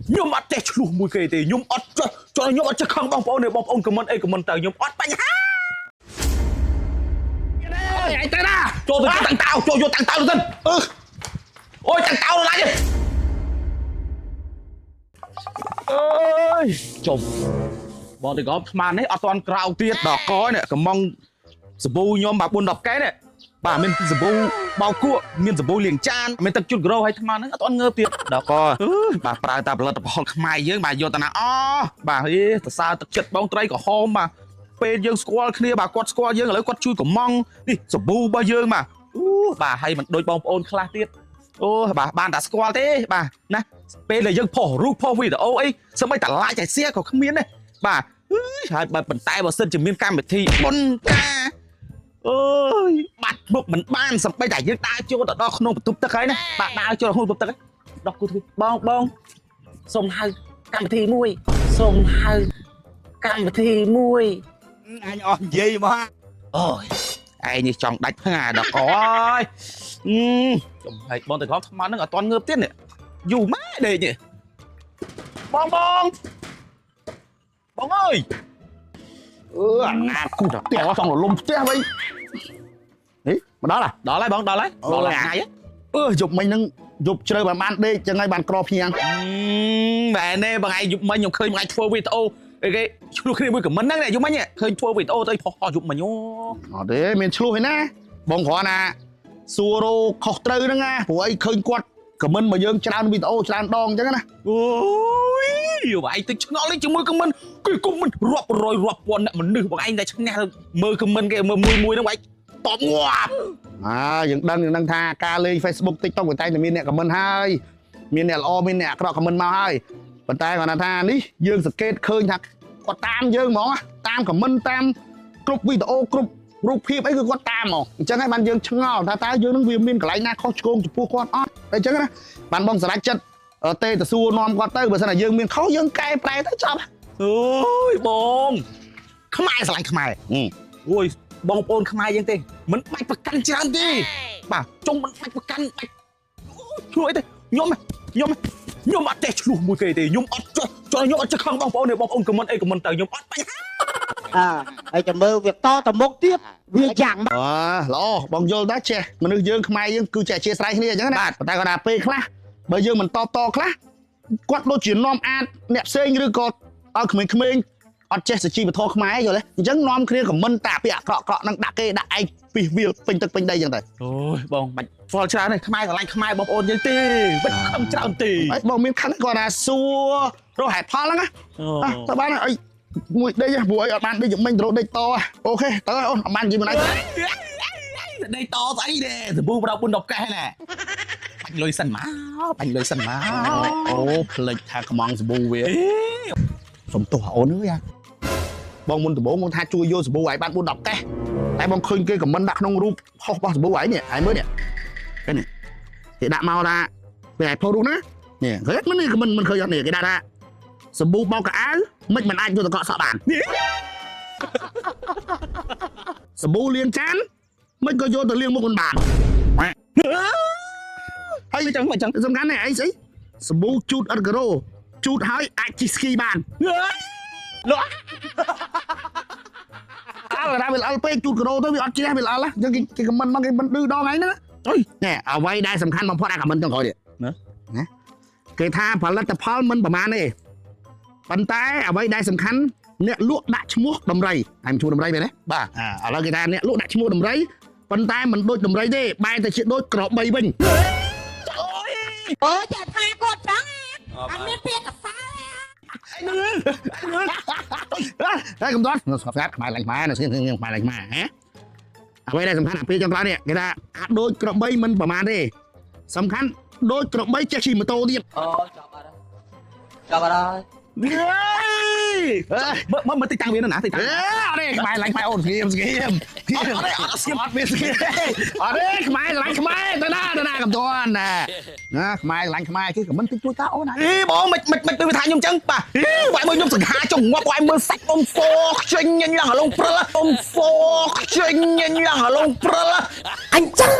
ខ្ញុំអត់ចេះឆ្លោះមួយគេទេខ្ញុំអត់ចេះចង់ខ្ញុំអត់ចេះខឹងបងប្អូនទេបងប្អូនខមមិនអីខមមិនទៅខ្ញុំអត់បញ្ហា អញទៅណា ចូលទៅតាំងតៅចូលយកតាំងតៅទៅសិនអឺអូយតាំងតៅឡើយអើយចុំបងទៅកោបស្មាននេះអត់ទាន់ក្រោកទៀតដល់កនេះកំងសាប៊ូខ្ញុំបាទ4 10កែនេះបាទមានសាប៊ូបោកគក់មានសាប៊ូលាងចានមានទឹកជូតក្រូហើយថ្មហ្នឹងអត់ទាន់ងើបទៀតដល់កបាទប្រើតែផលិតផលខ្មែរយើងបាទយកតាណាអូបាទអេសរសើរទឹកចិត្តបងត្រីក្រហមបាទពេលយើងស្គាល់គ្នាបាទគាត់ស្គាល់យើងឥឡូវគាត់ជួយកំងនេះសាប៊ូរបស់យើងបាទអូបាទហើយមិនដូចបងប្អូនខ្លះទៀតអូបាទបានតែស្គាល់ទេបាទណាពេលដែលយើងផុសរូបផុសវីដេអូអីសម្បីតែ like តែ share ក៏គ្មានដែរបាទហើយបើប៉ុន្តែបើសិនជាមានកម្មវិធីបុណ្យការអើយបាត់មុខមិនបានសំបីតែយើងដើរចូលទៅដល់ក្នុងបន្ទប់ទឹកហើយណាបាទដើរចូលក្នុងបន្ទប់ទឹកហើយដោះគូទ្វីបងបងសូមហៅកម្មវិធីមួយសូមហៅកម្មវិធីមួយ អញអស់និយាយមក អូយឯងនេះចង់ដាច់ផ្ងាដល់កអើយអឺចំហែកបងទៅក្រុមថ្មហ្នឹងអត់ទាន់ងើបទៀតនេះយូរម៉ែដេកនេះបងបងបងអើយ អឺអាណាគូផ្ទះចង់លំផ្ទះវិញនេះមកដល់ហ่ะ ដល់ហើយបងដល់ហើយដល់ហើយថ្ងៃ អឺយប់មិញហ្នឹងយប់ជ្រៅបានបានដេកចឹងហើយបានក្រភ្ញាង បែរនេះបងឯងយប់មិញខ្ញុំឃើញបងឯងធ្វើវីដេអូអីគេឆ្លោះគ្នាមួយខមមិនហ្នឹងយប់មិញឃើញធ្វើវីដេអូទៅផុសយប់មិញអូ អត់ទេមានឆ្លោះឯណាបងគ្រាន់ណាសួររខុសត្រូវហ្នឹងណាព្រោះអីឃើញគាត់ខមមិនមកយើងច្រើនវីដេអូច្រើនដងចឹងណា អូយបងឯងទៅឆ្ងល់នេះជាមួយខមមិនគេខមមិនរាប់រយរាប់ពាន់អ្នកមនុស្សបងឯងតែឈ្នះមើលខមមិនគេមើលមួយមួយហ្នឹងបងឯងតបងាប់ អាយើងដឹងយើងដឹងថាការលេង Facebook TikTok វាតែងតែមានអ្នកខមមិនហើយមានអ្នកល្អមានអ្នកអាក្រក់ខមមិនមកហើយប៉ុន្តែគាត់ថានេះយើងសង្កេតឃើញថាគាត់តាមយើងហ្មងតាមខមមិនតាមគ្រប់វីដេអូគ្រប់រូបភាពអីគឺគាត់តាមហ្មងអញ្ចឹងហើយបានយើងឆ្ងល់ថាតើយើងនឹងវាមានកន្លែងណាខុសឆ្គងចំពោះគាត់អត់អញ្ចឹងណាបានបងសម្រេចចិត្តទេទៅសួរនាំគាត់ទៅបើសិនណាយើងមានខុសយើងកែប្រែទៅចប់ អូយបងខ្មែរស្រឡាញ់ខ្មែរអូយបងប្អូនខ្មែរយើងទេមិនបាច់ប្រកាន់ច្រើនទេបាទចុងមិនបាច់ប្រកាន់បាច់ឆ្លោះអីទេខ្ញុំខ្ញុំខ្ញុំអត់ចេះឆ្លោះមួយគេទេខ្ញុំអត់ចេះចង់ខ្ញុំអត់ចេះខឹងបងប្អូនទេបងប្អូនខមមិនអីខមមិនទៅខ្ញុំអត់បញ្ហា អើហើយចាំមើលវាតទៅមុខទៀតវាយ៉ាងម៉េច អើល្អបងយល់ដែរចេះមនុស្សយើងខ្មែរយើងគឺចេះអធិស្ឋានគ្នាអញ្ចឹងណាប៉ុន្តែគាត់ថាពេលខ្លះបើយើងមិនតបតខ្លះគាត់ដូចជានាំអាតអ្នកផ្សេងឬក៏ឲ្យក្មេងៗអត់ចេះសុជីវធម៌ខ្មែរយល់ទេអញ្ចឹងនាំគ្នាខមមិនតាពាក្យអាក្រក់ៗហ្នឹងដាក់គេដាក់ឯងពីសវាលពេញទឹកពេញដីអញ្ចឹងទៅ អូយបងបាច់ហ្វល់ច្រើនទេខ្មែរស្រឡាញ់ខ្មែរបងប្អូនយើងទេមិនខឹងច្រើនទេ ហើយបងមានខឹងគាត់ថាសួររកហេតុផលហ្នឹងណាអ่ะទៅបានហើយអីមួយដេកព្រោះអីអត់បានដេកយប់មិញទៅរកដេកតអូខេទៅហើយអូនអត់បាននិយាយមិនឯង ដេកតស្អីទេសាប៊ូប្រោ4 10កែណែបាញ់លុយសិនមកបាញ់លុយសិនមក អូផ្លេចថាកំងសាប៊ូវាសុំទោសអូនអើយអាបងមុនដំបូងបងថាជួយយកសាប៊ូឲ្យបាន4 10កេះតែបងឃើញគេខមមិនដាក់ក្នុងរូបផុសរបស់សាប៊ូឯងនេះឯងមើលនេះឃើញនេះគេដាក់មកថាពេលឯងផុសរូបណានេះឃើញមិននេះខមមិនមិនឃើញអត់នេះគេដាក់ថាសាប៊ូបោកកៅអៅមិនមិនអាចយកទៅកក់សក់បានសាប៊ូលាងចានមិនក៏យកទៅលាងមុខមិនបាន ហើយចឹងមិនចឹង សំខាន់នេះអីស្អីសាប៊ូជូតអត់ការ៉ូជូតហើយអាចជិះស្គីបាន លក់ អល់ណាវាល្អពេកជូតការ៉ូទៅវាអត់ជ្រះវាល្អអញ្ចឹងគេគេខមមិនមកគេមិនឌឺដងឯងណា អុយ ណែអ្វីដែលសំខាន់បំផុតអាខមមិនចុងក្រោយនេះ ណា ណាគេថាផលិតផលមិនប្រមាណទេប៉ុន្តែអ្វីដែលសំខាន់អ្នកលក់ដាក់ឈ្មោះដំរីហើយឈ្មោះដំរីមែនទេ បាទ អាឥឡូវគេថាអ្នកលក់ដាក់ឈ្មោះដំរីប៉ុន្តែមិនដូចដំរីទេបែរទៅជាដូចក្របីវិញ អូយ អើចាថាគាត់ចឹងអត់មានពាក្យកសែ ហើយកុំតន់ស្ងាត់ខ្មែរឡើងខ្មែរនៅស្ងៀមខ្មែរឡើងខ្មែរហ៎អ្វីដែលសំខាន់អាពេលចុងក្រោយនេះគេថាអាចដូចក្របីមិនប្រមាណទេសំខាន់ដូចក្របីចេះជិះម៉ូតូទៀត អូចាប់បាត់ហើយចាប់បាត់ហើយ មើលមើលមើលទីតាំងវានៅណាទីតាំង អេអត់ទេខ្មែរឡើងខ្មែរអូនស្ងៀមស្ងៀម អត់អត់ទេអត់ស្ងៀម អត់មានស្ងៀមទេអត់ទេខ្មែរឡើងខ្មែរទៅណាទៅណាកំតន់ណាណាខ្មែរឡើងខ្មែរគេខមមិនតិចតួចតាអូន អីបងមិនមិនមិនដូចថាខ្ញុំចឹងបាទអីវាយមើលខ្ញុំសង្ហាចង់ងាប់វាយមើលសាច់អ៊ំហ្វខ្ចេញញញឡើងអាឡងព្រិលអ៊ំហ្វខ្ចេញញញឡើងអាឡងព្រិល អញចឹង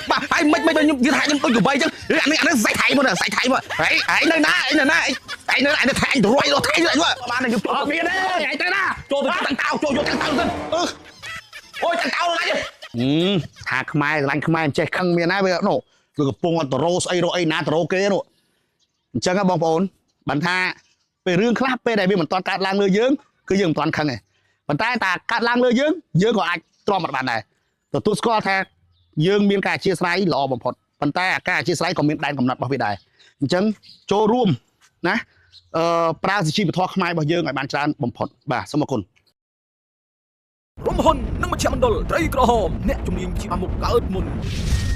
បាទ បាទហើយមិនមិនខ្ញុំវាថាខ្ញុំដូចកបីអញ្ចឹងអានេះអានេះសាច់ថៃមកសាច់ថៃមកហើយឯងនៅណាឯងនៅណាឯងនៅឯងថៃទៅរយដល់ថៃអញបានខ្ញុំ អត់មានទេឯងទៅណា ចូលទៅតាំងតៅចូលយកតាំងតៅទៅអឺអូយតាំងតៅណា ហឹមថាខ្មែរស្រឡាញ់ខ្មែរមិនចេះខឹងមានណាវានោះវាកំពុងអត់ទៅរោស្អីរោអីណាទៅរោគេនោះអញ្ចឹងហ៎បងប្អូនបានថាពេលរឿងខ្លះពេលដែលវាមិនទាន់កើតឡើងលើយើងគឺយើងមិនទាន់ខឹងទេប៉ុន្តែតាកើតឡើងលើយើងយើងក៏អាចទ្រាំអត់បានដែរទទួលស្គាល់ថាយើងមានការអធិស្ឋានល្អបំផុតប៉ុន្តែអាការអធិស្ឋានក៏មានដែនកំណត់របស់វាដែរអញ្ចឹងចូលរួមណាអឺប្រើសុជីវធម៌ខ្មែររបស់យើងឲ្យបានច្រើនបំផុតបាទសូមអរគុណ រំហ៊ុននិងមជ្ឈមណ្ឌលត្រីក្រហមអ្នកជំនាញជាមុខកើតមុន។